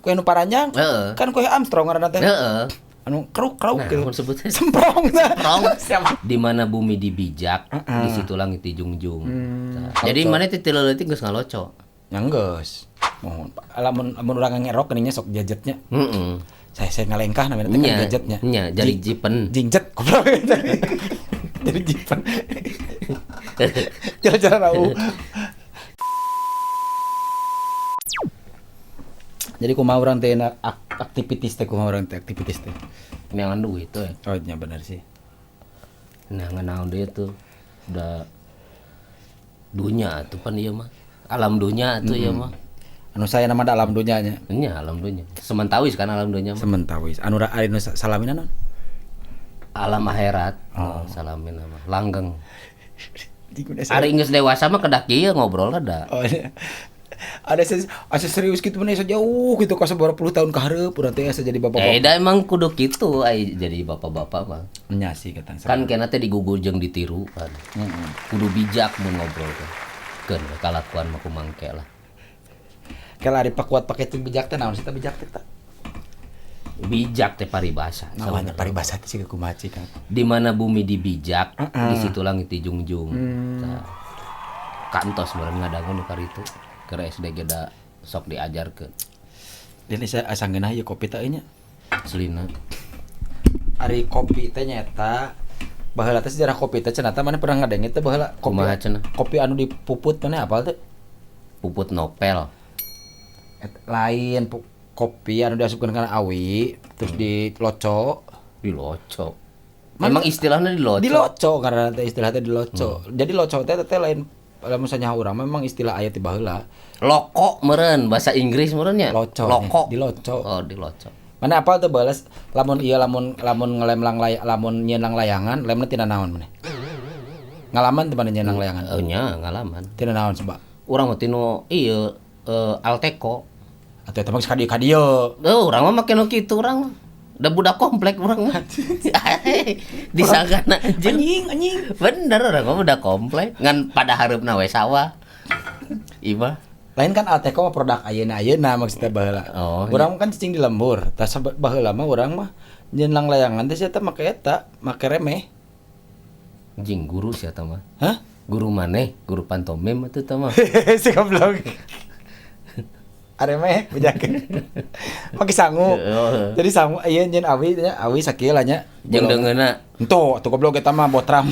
Kue nu paranjang. Heeh. Kan kue Armstrong ngaranna teh. Heeh. Anu keruk-keruk Nah, gitu. mun sebutnya Semprong. Semprong. Siapa? Di mana bumi dibijak, di situ langit dijunjung. Tah. Jadi mana teh ti leutik geus ngaloco. Ya geus. Mohon Pak. Lamun lamun urang ngerok geuning nya sok gadgetnya. Heeh. Saya ngalengkah namanya teh kan Nya, gadgetnya. nya jadi jipen. Jingjet goblok. Jadi jipen. Jalan-jalan au. Jadi kumaha urang teh na aktivitis teh kumaha urang teh aktivitis teh. Neangan duit tuh. Oh nya bener sih. Neangan naon deui tuh. Udah dunya tuh pan ieu mah. Alam dunya tuh ieu mah. Anu saya nama da alam dunya nya. Nya alam dunya. Sementawis kan alam dunya mah. Sementawis. Anu ra anu salamina naon? Alam akhirat. Oh, salamin mah. Langgeng. Jing udah Ari geus dewasa mah kedah kieu ngobrol da. Oh, iya. Ada asa serius gitu mana asa jauh gitu ka sabaraha puluh tahun ka hareup urang teh asa jadi bapak-bapak. Eh da emang kudu kitu ai jadi bapak-bapak mah. Nya sih kata Kan kena teh digugur jeung ditiru kan. Heeh. Kudu bijak mun ngobrol teh. Keun we kalakuan mah kumangke lah. Kalau ari pakuat pake teh bijak teh naon sih teh bijak teh tah? Bijak teh paribasa. Namanya paribasa teh siga kumaha cik kan. Di mana bumi dibijak, di situ langit dijunjung. Tah. Kantos meureun ngadangu nu karitu. Keur SD ge da sok diajarkeun. Jadi saya asa ngeunah ieu kopi teh nya. Aslina. Ari kopi teh nyaeta baheula teh sejarah kopi teh cenah teh maneh pernah ngadenge teh baheula kopi. Kumaha cenah? Kopi anu dipuput maneh apal teh? Puput nopel. Et, lain kopi anu diasupkeun kana awi terus diloco. Diloco. Memang istilahnya diloco. Diloco karena teh istilah teh diloco. Jadi loco teh teh lain lamun misalnya urang memang istilah aya ti baheula. Loko meureun bahasa Inggris meureun nya. Loco. Loko. Diloco. Oh, diloco. Mana apal teh balas lamun ieu lamun lamun ngelem lang lay, lamun nyeun lang layangan lemna tina naon maneh? Ngalaman teh mana nyeun lang layangan? Oh nya ngalaman. Tina naon sebab? Urang mah tinu ieu Alteco. Atuh eta mah geus ka dieu ka dieu. Oh, urang mah make nu kitu urang mah. Da budak komplek urang mah. Disangkana anjing. Anjing anjing. Bener urang mah budak komplek ngan pada hareupna we sawah. Ieu Lain kan Alteco mah produk ayeuna-ayeuna maksudnya baheula. Oh, urang kan cicing di lembur. Tah baheula mah urang mah nyeun lang layangan teh sia teh make eta, make remeh. Anjing guru sia tah mah. Hah? Guru maneh, guru pantomim atuh tah mah. Si goblok. Aremeh bejakeun. Make sangu. Jadi sangu ieu nyeun awi nya, awi sakieu lah nya. Jeung deungeunna. Entuh, atuh goblok eta mah botram.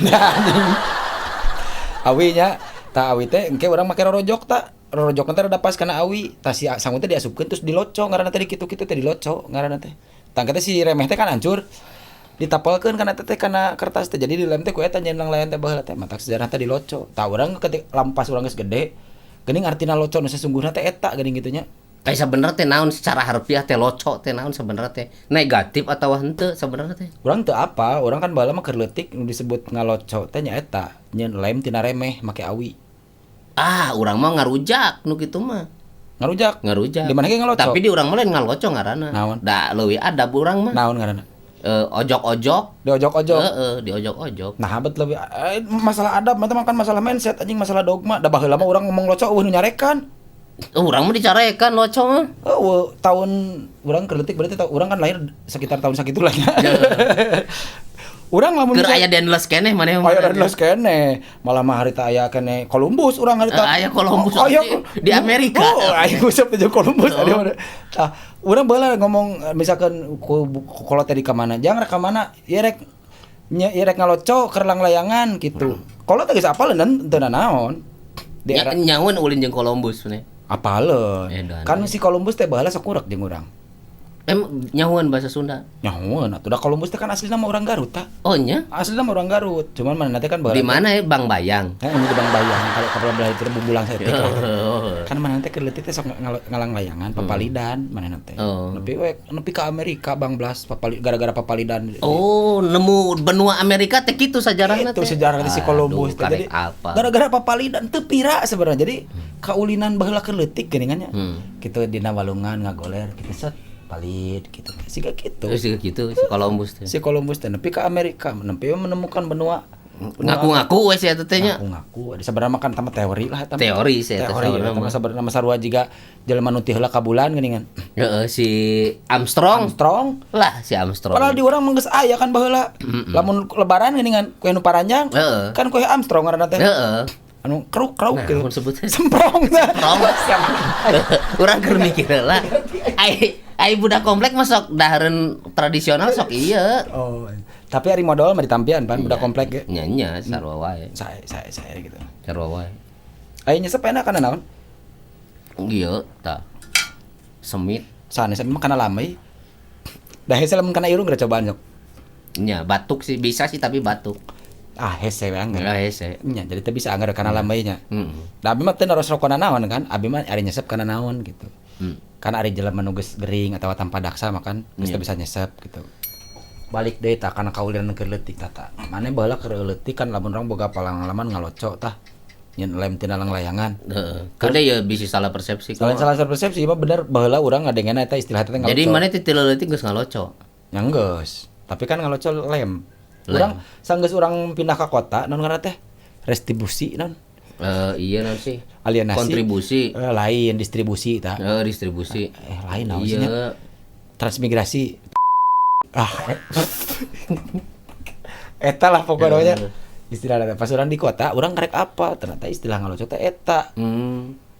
Awi nya, tah awi teh engke urang make rorojok ta. Rorojok teh rada pas kana awi. Tah si sangu teh diasupkeun terus diloco ngaranna teh kitu-kitu teh diloco ngaranna teh. Tah engke teh si remeh teh kan hancur. Ditapelkeun kana teh kana kertas teh. Jadi dilem teh ku eta nyeun lang layan teh baheula teh. Matak sejarah teh diloco. Tah urang ketika lampas urang geus gede, geuning artina loco nu sesungguhna teh eta geuning kitu nya. Kayak sebenarnya teh naon secara harfiah teh loco teh naon sebenarnya teh negatif atau henteu sebenarnya teh. Urang teu apa, urang kan baheula mah keur leutik nu disebut ngaloco teh nya eta, nyeun lem tina remeh make awi. Ah, urang mah ngarujak nu kitu mah. Ngarujak? Ngarujak. Di mana ge ngaloco? Tapi di urang mah lain ngaloco ngaranna. Naon? Da leuwih adab urang mah. Naon ngaranna? Ojok-ojok. Di ojok-ojok. Heeh, di ojok-ojok. Nah, bet lebih masalah adab mah kan masalah mindset anjing masalah dogma. Da baheula mah urang ngomong loco eueuh nu nyarekan. Oh, urang mah dicarekan loco mah. Oh, tahun urang keur leutik berarti urang kan lahir sekitar tahun sakitu lah nya. Urang lamun keur aya Dendles keneh maneh mah. Aya Dendles keneh. Malah mah harita aya keneh Columbus urang harita. Aya Columbus oh, aya di Amerika. Oh, aya nguseup jeung Columbus aya mana. Tah, urang baheula ngomong misalkan kolot teh di ka mana, jang rek ka mana? Ieu rek nya ieu rek ngaloco keur lang layangan gitu. Kolot teh geus apaleun teu nanaon. Di era nyaun ulin jeung Columbus maneh. Apaleun. Kan si Columbus teh baheula sok kurek jeung urang. Nyahuan bahasa Sunda. Nyahuan atuh da Columbus teh kan aslina mah urang Garut tah. Oh nya? Aslina mah urang Garut. Cuman mana teh kan baheula. Di mana ya Bang Bayang? Heeh, di Bang Bayang. Kalau kapal belah itu bubulang saeutik. Kan mana teh keur leutik teh sok ngalang layangan papalidan mana teh. Nepi we nepi ka Amerika Bang Blas papali gara-gara papalidan. Oh, nemu benua Amerika teh kitu sejarahna teh. Itu sejarah si Columbus teh. Jadi gara-gara papalidan teu pira sebenarnya. Jadi kaulinan baheula keur leutik geuningan nya. Kitu dina walungan ngagoler kitu set. Palid gitu, siga gitu. Siga gitu si Columbus teh. Si Columbus teh nepi ka Amerika, nepi menemukan benua Ngaku-ngaku we si eta teh nya. Ngaku-ngaku. Ada sebenarnya makan tambah teori lah eta. Teori sih eta teori eta mah sebenarnya sarua jiga jelema nu ti heula ka bulan geuningan. Heeh, si Armstrong. Armstrong lah si Armstrong. Padahal di urang mah geus aya kan baheula. Lamun lebaran geuningan kue nu paranjang. Heeh. Kan kue Armstrong ngaranna teh. Heeh. Anu keruk-keruk gitu. Nah, sebutnya semprong. Semprong. Urang keur mikir lah. Ai budak komplek mah sok dahareun tradisional sok ieu. Oh. Tapi ari modal mah ditampian pan budak komplek ge. Nya nya sarua wae. Sae sae gitu. Sarua wae. Ai nyesep enak kana naon? Ieu tah. Semit. Sanes mah kana lamai. Da hese lamun kana irung geura cobaan sok. Nya batuk sih bisa sih tapi batuk. Ah hese we anggar. Lah hese. Nya jadi teu bisa anggar kana lamai nya. Heeh. Da abi mah teu naros rokona naon kan, abi mah ari nyesep kana naon gitu. Kan ari jelema nu geus gering atawa tanpa daksa mah kan geus teu bisa nyesep gitu. Balik deui tah kana kaulinan keur leutik tata. Mane baheula keur leutik kan lamun urang boga pengalaman ngaloco tah. Nyen lem tina layangan. Heeh. Kade ya bisi salah persepsi. Salah persepsi mah bener baheula urang ngadengena eta istilah teh ngaloco. Jadi mane teh ti leutik geus ngaloco. Nya geus. Tapi kan ngaloco lem. Urang sanggeus urang pindah ka kota naon ngaranna teh? Restribusi naon? Iya naon sih? Alienasi. Kontribusi. Lain distribusi tah. Distribusi. Lain naon sih nya? Transmigrasi. Ah. Eta lah pokoknya. Istilah eta pas urang di kota, urang karek apa? Ternyata istilah ngaloco teh eta.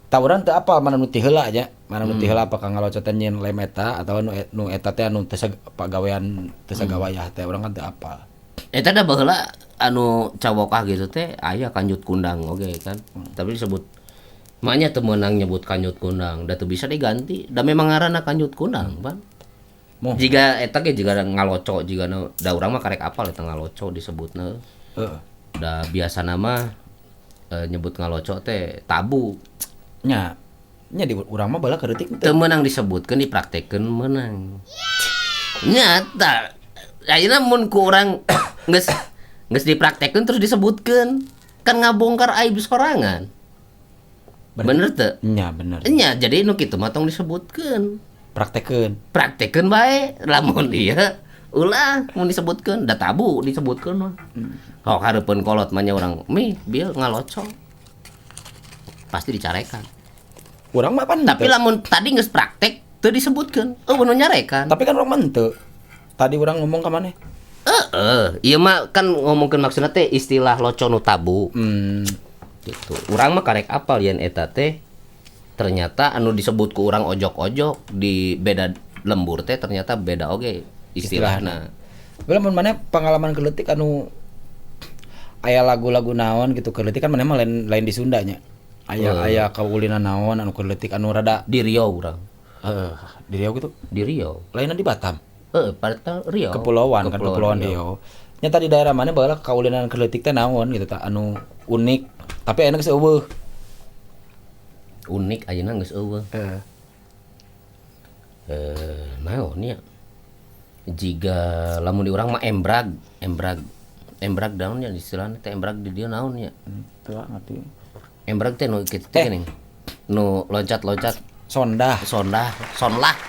Tah urang teu apal mana nu ti heula nya. Mana nu ti heula apakah ngaloco teh nyeun lem eta atawa nu eta teh anu teu pagawean teu sagawayah teh urang kan teu apal. Eta da baheula anu cawokah gitu teh aya kanjut kundang oge kan. Tapi disebut maknya teu meunang nyebut kanjut kundang, da teu bisa diganti. Da memang ngaranna kanjut kundang, Pan. Jika eta ge jiga ngaloco jiga da urang mah karek apal eta ngaloco disebutna. Heeh. Da biasana mah nyebut ngaloco teh tabu. Nya. Nya di urang mah baheula keur leutik teu meunang disebutkeun dipraktekkeun meunang. Nya tah ayeuna mun ku urang geus geus dipraktekkeun terus disebutkeun kan ngabongkar aib sorangan. Bener teu? Nya bener. Nya jadi nu kitu mah tong disebutkeun. Praktekkeun. Praktekkeun bae lamun ieu ulah mun disebutkeun da tabu disebutkeun mah. Oh hareupeun kolot mah nya urang mih bieu ngaloco. Pasti dicarekan. Urang mah pan tapi lamun tadi geus praktek teu disebutkeun eueuh nu nyarekan. Tapi kan urang mah henteu. Tadi urang ngomong ka maneh. Heeh, ieu mah kan ngomongkeun maksudna teh istilah loco nu tabu. Gitu. Urang mah karek apal yen eta teh ternyata anu disebut ku urang ojok-ojok di beda lembur teh ternyata beda oge istilahna. Baheula mun maneh pengalaman keleutik anu aya lagu-lagu naon gitu keleutik kan maneh mah lain di Sunda nya. Aya kaulinan naon anu keleutik anu rada di Riau urang. Heeh, di Riau gitu. Di Riau. Lainna di Batam. Heeh, pada Riau. Kepulauan kan Kepulauan Riau. Nya tadi daerah mana baheula kaulinan keleutik teh naon gitu tah anu unik tapi ayeuna geus eueuh. Unik ayeuna geus eueuh. Heeh. Naon nya? Jiga lamun di urang mah embrag. Embrag naon nya istilahna teh embrag di dieu naon nya? Teu ngerti. Embrag teh nu kitu teh geuning. Nu loncat-loncat. Sondah, sonlah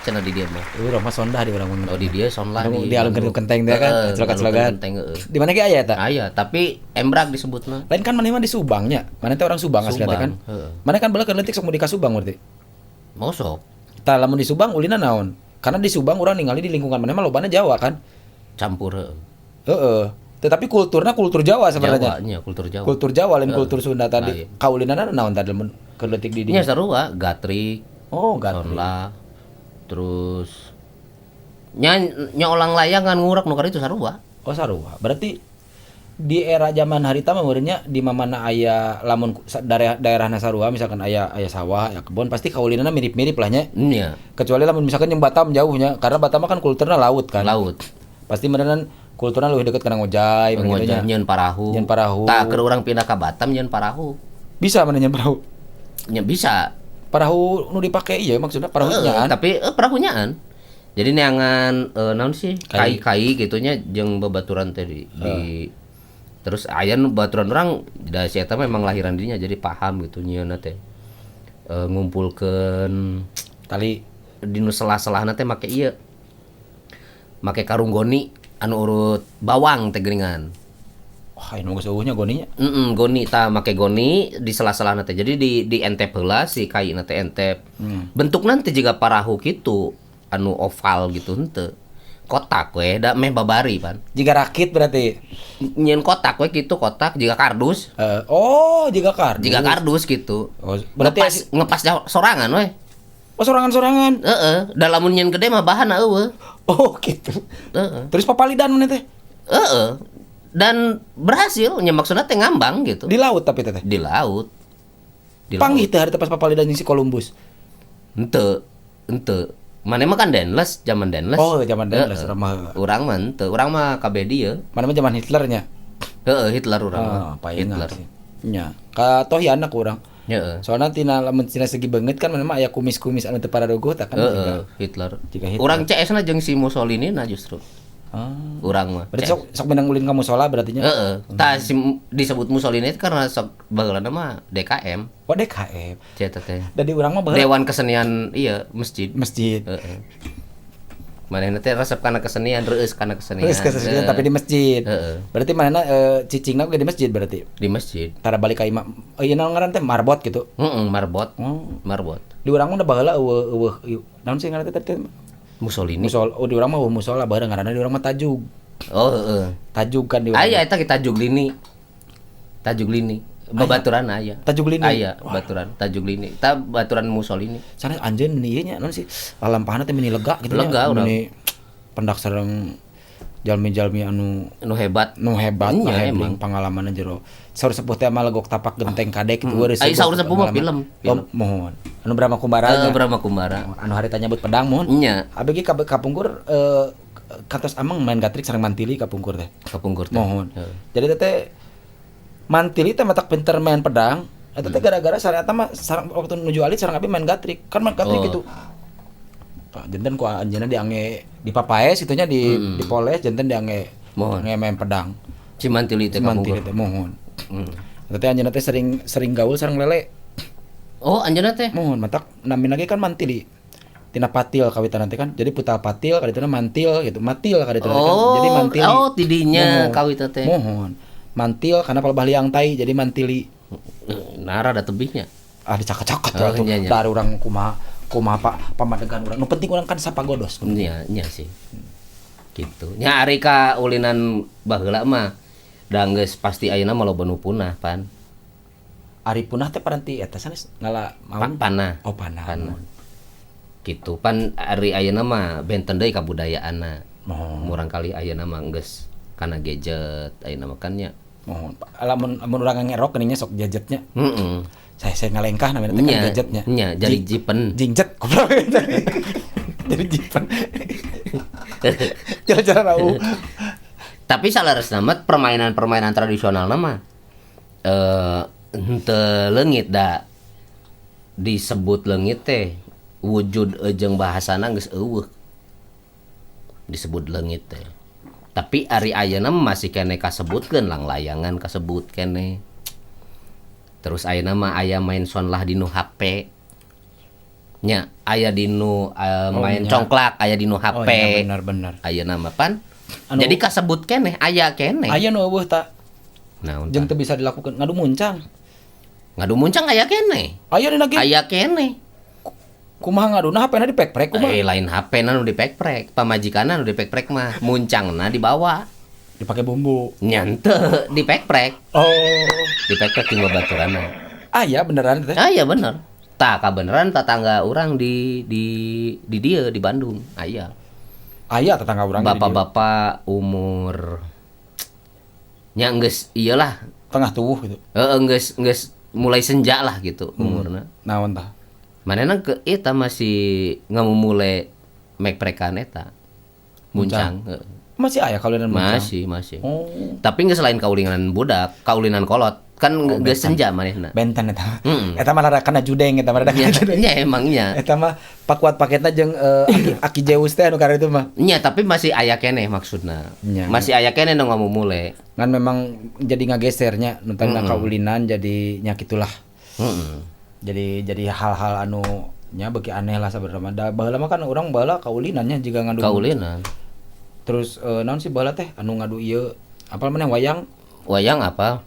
cenah di dieu mah. Urang mah sondah di urang mah. Oh di dieu sonlah di alungkeun kenteng teh kan, celokan-celokan. Di mana ge aya eta? Aya, tapi embrag disebutna. Lain kan maneh mah di Subang nya. Maneh teh orang Subang asli teh kan. Maneh kan baheula keur leutik sok mudik ka Subang berarti. Mosok. Tah lamun di Subang ulina naon? Karena di Subang urang ningali di lingkungan maneh mah lobana Jawa kan. Campur heeh. Heeh. Tetapi kulturna kultur Jawa sebenarnya. Jawa nya kultur Jawa. Kultur Jawa lain kultur Sunda tadi. Kaulinana naon tadi lamun keur leutik di dieu? Nya sarua gatrik. Oh, gatrik. Sonlah. Terus nya olang layangan ngurak nu itu sarua. Oh, sarua. Berarti di era zaman harita mah meureunnya di mamana aya lamun daerahna sarua misalkan aya sawah, aya kebon pasti kaulinana mirip-mirip lah nya. Iya. Kecuali lamun misalkan yang Batam jauhnya karena Batam mah kan kulturna laut kan. Laut. Pasti meureunna kulturna leuwih deket kana ngojay, ngojay nyeun parahu. Nyeun parahu. Tah keur urang pindah ka Batam nyeun parahu. Bisa mana nyeun parahu? Nya bisa. Parahu nu dipake ieu maksudna parahu nyaan. Tapi parahu nyaan. Jadi neangan naon sih? Kai-kai gitu nya jeung babaturan teh di terus aya nu baturan urang da si eta memang lahiran dinya jadi paham gitu nyieunna teh. Ngumpulkeun tali di nu selah-selahna teh make ieu. Make karung goni anu urut bawang teh geuningan. Wah, ini geus eueuh nya goninya. Heeh, goni tah make goni di sela-selana teh. Jadi di entep heula si kaina teh entep. Bentukna teh jiga parahu kitu, anu oval gitu henteu. Kotak we da meh babari pan. Jiga rakit berarti. Nyieun kotak we kitu, kotak jiga kardus. Oh, jiga kardus. Jiga kardus gitu. Oh, berarti ngepas sorangan we. Oh, sorangan-sorangan. Heeh, da lamun nyieun gede mah bahanna eueuh. Oh, gitu. Heeh. Terus papalidan mun teh. Heeh. Dan berhasil nya, maksudna teh ngambang gitu. Di laut tapi teh. Di laut. Di Panggih teh hari teh pas papalidan jeung si Columbus. Henteu. Henteu. Maneh mah kan Denles, zaman Denles. Oh, zaman Denles ramah. Urang mah henteu, urang mah kabeh dieu. Mana mah zaman Hitler nya. Heeh, Hitler urang mah. Oh, Hitler. Nya. Ka tohiana ku urang. Heeh. Soalna tina lamun tina segi beungeut kan mana mah aya kumis-kumis anu teu pararuguh tah kan. Heeh, Hitler. Jika Hitler. Urang CS-na jeung si Mussolini na justru. Ah. Urang mah. Berarti sok menang ulin ka musola berarti nya. Heeh. Tah si disebut Mussolini karena sok baheulana mah DKM. Oh, DKM. Cia teh. Da di urang mah baheula Dewan Kesenian iya, masjid. Masjid. Heeh. Manehna teh resep kana kesenian, reueus kana kesenian. Terus kesenian tapi di masjid. Heeh. Berarti manehna cicingna oge di masjid berarti. Di masjid. Tara balik ka imah. Ieu naon ngaran teh marbot gitu. Heeh, marbot. Oh. Marbot. Di urang mah da baheula eueuh naon sih ngaran teh tadi? Mussolini. Musola, oh di urang mah eueuh musola bareng ngaranna di urang mah tajug. Oh, heeh. Tajug kan di urang. Aya eta kita Tajuglini. Tajuglini. Babaturan aya. Tajuglini. Aya, baturan Tajuglini. Ta baturan Mussolini. Sanes anjeun meni ieu nya naon sih? Lalampahna teh meni lega gitu nya. Lega urang. Meni pendak sareng jalmi-jalmi anu Nu hebat. Nu hebat Nya, lah emang. Pengalamanna jero. Saur sepuh teh mah legok tapak genteng kadek gitu. Ai saur sepuh mah film. Oh, mohon. Anu Brahma Kumbara nya. Brahma Kumbara. Anu harita nyabut pedang mohon. Nya. Abi ge kapungkur kantos ameng main gatrik sareng mantili kapungkur teh. Kapungkur teh. Mohon. Heeh. Jadi teh mantili teh matak pinter main pedang. Eta teh gara-gara sareng eta mah sareng waktu nuju alit sareng abi main gatrik. Kan main gatrik gitu. Tah janten ku anjeunna diange dipapaes kitu nya di dipoles janten diange Mohon. nge main pedang. Si mantili teh Mantili kapungkur. teh mohon. Eta teh anjeunna teh sering gaul sareng lele. Oh, anjeunna teh. Mohon matak namina ge kan mantili. Tina patil kawitan teh kan. Jadi putal patil kadituna mantil gitu. Matil kadituna kan. Jadi mantili. Oh, tidinya kawitan teh. Mohon. Mantil karena palebah liang tai jadi mantili. Nara da tebihnya. Ah dicakak-cakak Oh, tuh. nya, nya. Dari urang kumaha kumaha pak pamadegan urang. Nu penting urang kan sapagodos. Nya, nya sih. Gitu. Nya ari ka ulinan baheula mah da geus pasti ayeuna mah loba nu punah pan. Ari punah teh paranti eta sanes ngala maun. Panah. Oh, panah. Panah. Gitu pan ari ayeuna mah benten deui kabudayaanna. Mohon. Murang kali ayeuna mah geus kana gadget ayeuna mah kan nya. Mohon. Lamun lamun urang ngerok geuning nya sok gadgetnya. Heeh. Saya ngalengkah namanya teh kan gadgetnya. Nya, jadi jipen. Jingjet goblok. Jadi jipen. Jalan-jalan au. Tapi saleresna mah permainan-permainan tradisional mah henteu leungit da disebut leungit teh wujud jeung bahasana geus eueuh. Disebut leungit teh. Tapi ari ayeuna masih keneh kasebutkeun langlayangan kasebut keneh. Terus ayeuna mah aya main sonlah dinu HP. Nya, aya dinu main nya. Congklak, aya dinu HP. Oh, nya, bener-bener. Ayeuna mah pan. Anu- jadi kasebut keneh, aya keneh. Aya nu eueuh ta. Naon Jeung tah? teu bisa dilakukan ngadu muncang. Ngadu muncang aya keneh. Aya dina ge. Aya keneh. Kumaha ngaduna HP-na dipek-prek kumaha? Lain HP na nu dipek-prek, pamajikanna nu dipek-prek mah, muncangna dibawa. Dipake bumbu. Nyante dipek-prek. Oh. Dipek-prek jeung babaturanna. Aya beneran teh. Aya bener. Tah kabeneran tetangga urang di dieu di Bandung. Aya. Aya tetangga urang di dieu. Bapak-bapak umur nya geus iyalah, tengah tubuh gitu. Heeh, geus mulai senja lah gitu umurna. Naon tah? Manehna ke eta masih ngamumule mekprekan eta. Muncang. Heeh. Masih aya kaulinan muncang? Masih. Oh. Tapi geus lain kaulinan budak, kaulinan kolot. Kan geus senja manehna. Benten eta. Heeh. Eta mah rada kana judeng eta mah rada Nya, kana judeng. nya emangnya. Eta mah pakuat paketna jeung aki Zeus teh anu karena itu mah. Nya, tapi masih aya keneh maksudna. Nya. Masih aya keneh nu ngamumule. Ngan memang jadi ngagesernya nu tadina kaulinan jadi nya kitulah. Heeh. Jadi hal-hal anu nya beuki aneh lah sabenerna mah. Da baheula mah kan urang baheula kaulinannya jiga ngadu. Kaulinan. Terus naon sih baheula teh anu ngadu ieu apa maneh wayang? Wayang apa?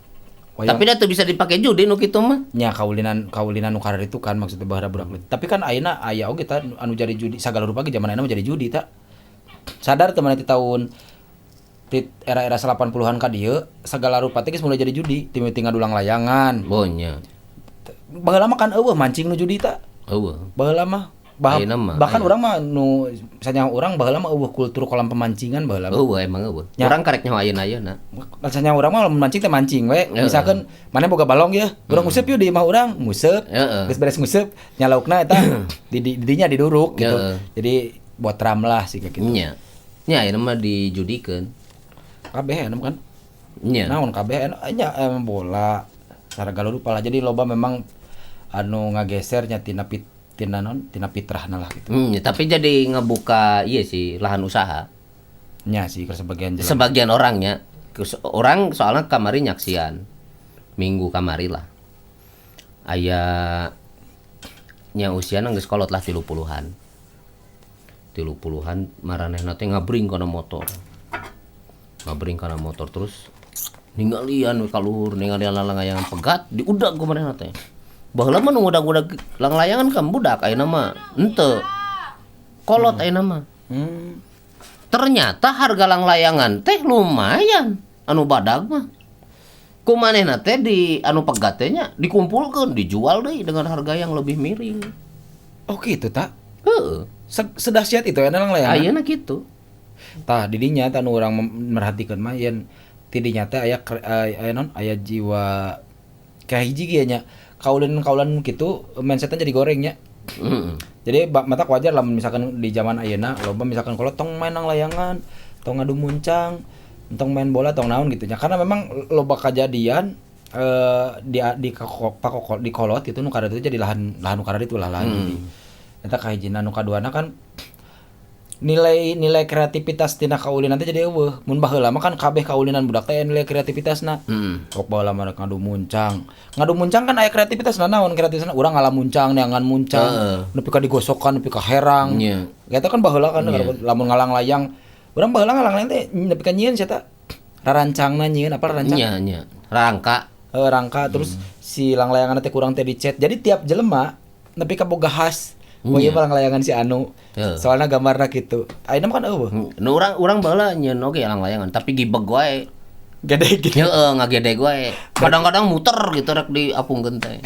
Wayang. Tapi da teu bisa dipake judi nu kitu mah. Nya kaulinan kaulinan nu karar itu kan maksudnya baheula budak leutik. Tapi kan ayeuna aya oge ta anu jadi judi sagala rupa ge zaman ayeuna mah jadi judi ta. Sadar teman ti tahun ti era-era 80-an ka dieu segala rupa teh geus mulai jadi judi, ti mimiti ngadulang layangan. Oh nya. Baheula mah kan euweuh mancing nu judi ta. Euweuh. Baheula mah Ayeuna mah, bahkan aya. urang mah nu misalnya urang baheula mah euweuh kultur kolam pemancingan baheula mah. Euweuh emang euweuh. Nya. Urang karek nyaho ayeuna-ayeuna. Misalnya urang mah lamun mancing teh mancing we. Heeh. Misalkan mana boga balong ya, urang nguseup yeuh di imah urang, nguseup. Heeh. Geus beres nguseup, nya laukna eta di dinya diduruk gitu. Heeh. Jadi botram lah sih kayak gitu. Nya. Nya ayeuna mah dijudikeun. Kabeh anu kan. Nya. Naon kabeh anu nya emang bola saragala rupa lah. Jadi loba memang anu ngageser nya tina naon tina fitrahna lah gitu. Tapi jadi ngebuka iya sih lahan usaha. Nya sih ke sebagian jelema. Sebagian orangnya. Orang soalnya kamari nyaksian. Minggu kamari lah. Aya nya usiana geus kolot lah 30-an. 30-an maranehna teh ngabring kana motor. Ngabring kana motor terus ninggalian we ka luhur, ninggalian langlayangan pegat diudag ku manehna teh. Baheula mah nu ngudag-ngudag langlayangan kan budak, ayeuna mah henteu. Kolot ayeuna mah. Ternyata harga langlayangan teh lumayan anu badag mah. Ku manehna teh di anu pegat teh nya dikumpulkeun, dijual deui dengan harga yang lebih miring. Oh gitu tak? Heeh. Sedahsyat itu ya langlayangan. Ayeuna kitu. Tah didinya tah nu urang merhatikeun mah yen tidinya teh aya aya naon aya jiwa kayak hiji ge nya. Kaulinan-kaulinan kitu mindsetnya jadi goreng nya. Jadi mata wajar lah misalkan di zaman ayeuna loba misalkan kalau tong main nang layangan, tong ngadu muncang, tong main bola, tong naon gitu nya. Karena memang loba kejadian di pakokol, di kolot itu nu kada itu jadi lahan lahan nu kada itu lah lahan judi. Eta kahijina nu kaduana kan nilai nilai kreativitas tina kaulinan teh jadi euweuh. Mun baheula mah kan kabeh kaulinan budak teh nilai kreativitasna. Sok baheula mah rek ngadu muncang. Ngadu muncang kan aya kreativitasna naon kreativitasna urang ngalamuncang neangan muncang, nepi ka digosokan, nepi ka herang. Eta kan baheula kan lamun ngalang layang. Urang baheula ngalang layang teh nepi ka nyieun sia ta. Rarancangna nyieun apa rarancang? Nya nya. Rangka. Heeh, rangka terus si langlayangan teh kurang teh dicet. Jadi tiap jelema nepi ka boga khas. Oh iya langlayangan si anu. Soalnya gambarna gitu. Ayeuna mah kan euweuh. Nu urang baheula nyieun oge langlayangan tapi gibeg wae. Gede gitu. Heeh, ngagedeg wae. Kadang-kadang muter gitu rek diapungkeun teh.